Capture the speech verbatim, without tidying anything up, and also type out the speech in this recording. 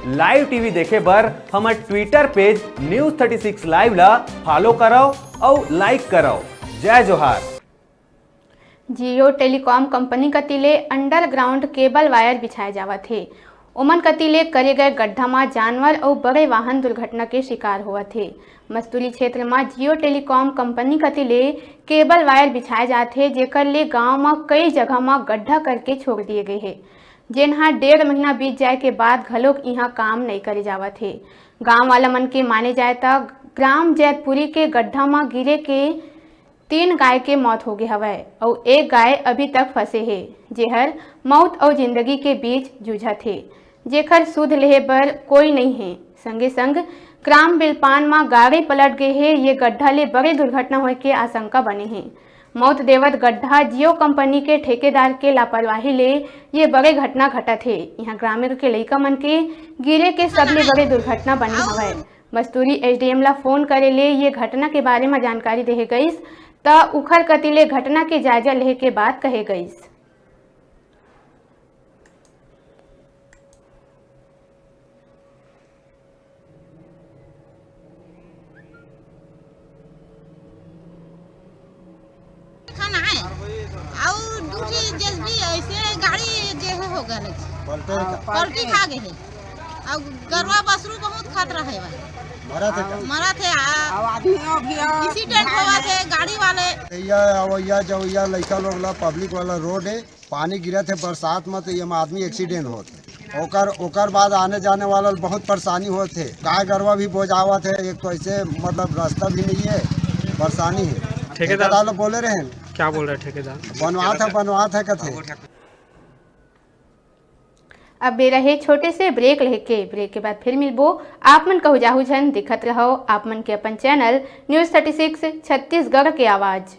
Live T V देखे बर हमर Twitter page News thirty six Live ला follow करव अउ like करव। जय जोहार। Jio Telecom कंपनी कति ले underground cable wire बिछाए जावत हे। ओमन कति ले करे गए गड्ढा म जानवर अउ बड़े वाहन दुर्घटना के शिकार होवत हे। मस्तूरी क्षेत्र म Jio Telecom कंपनी कति ले cable wire बिछाए जात हे, जेकर ले गांव म कई जगह म गड्ढा करके छोड़ दिए गए हे, जेन ह डेढ़ महीना बीत जाए के बाद घलोक इहां काम नइ करे जावत हे। गांव वाला मन के माने जाए त ग्राम जैतपुरी के गड्ढा म गिरे के तीन गाय के मौत हो गे हवय अउ एक गाय अभी तक फंसे हे, जेहर मौत अउ जिंदगी के बीच जूझत हे, जेखर सुध लेहे बर कोई नइ हे। संगे संग ग्राम बिलपान म गाड़ी पलट गे हे। ये गड्ढा ले बड़े दुर्घटना होए के आशंका बने हे। मौत देवत गड्ढा Jio कंपनी के ठेकेदार के लापरवाही ले ये बड़े घटना घटत हे। इहां ग्रामीण के लइका मन के गिरे के सबले बड़े दुर्घटना बने हवय। मस्तूरी S D M ला फोन करे ले ये घटना के बारे म जानकारी देहे गइस, त उखर कति ले घटना के जायजा लेहे के बात कहे गइस। खाना है। अउ दू ठी J C B ऐसे गाड़ी जे है हो गए है। पलटे का? पलटी खा गए है। अउ गरवा बसरू बहुत खतरा है भाई। मरा थे का? मरा थे, आ, अब आदमी अभी आ, accident हुआ थे गाड़ी वाले। भैया, अवैया, जवैया, लइका लोग ला, पब्लिक वाला रोड है, पानी गिरत हे बरसात में, तो ये में आदमी accident होत हे। ओकर, ओकर बाद आने जाने वाला ल बहुत परेशानी होत हे। गाय गरवा भी बोजावत हे, एक तो ऐसे मतलब रास्ता भी नहीं है, परेशानी है। ठेकेदार ठेकेदार लोग बोले रहे हैं। क्या बोल रहे हैं ठेकेदार? बनवात है, बनवात है कथे। अब बेरा हे छोटे से break लेके। Break के बाद फिर मिलबो। आप मन कहू जाहू झन, दिखत रहो आप मन के अपन channel News thirty six Chhattisgarh के आवाज।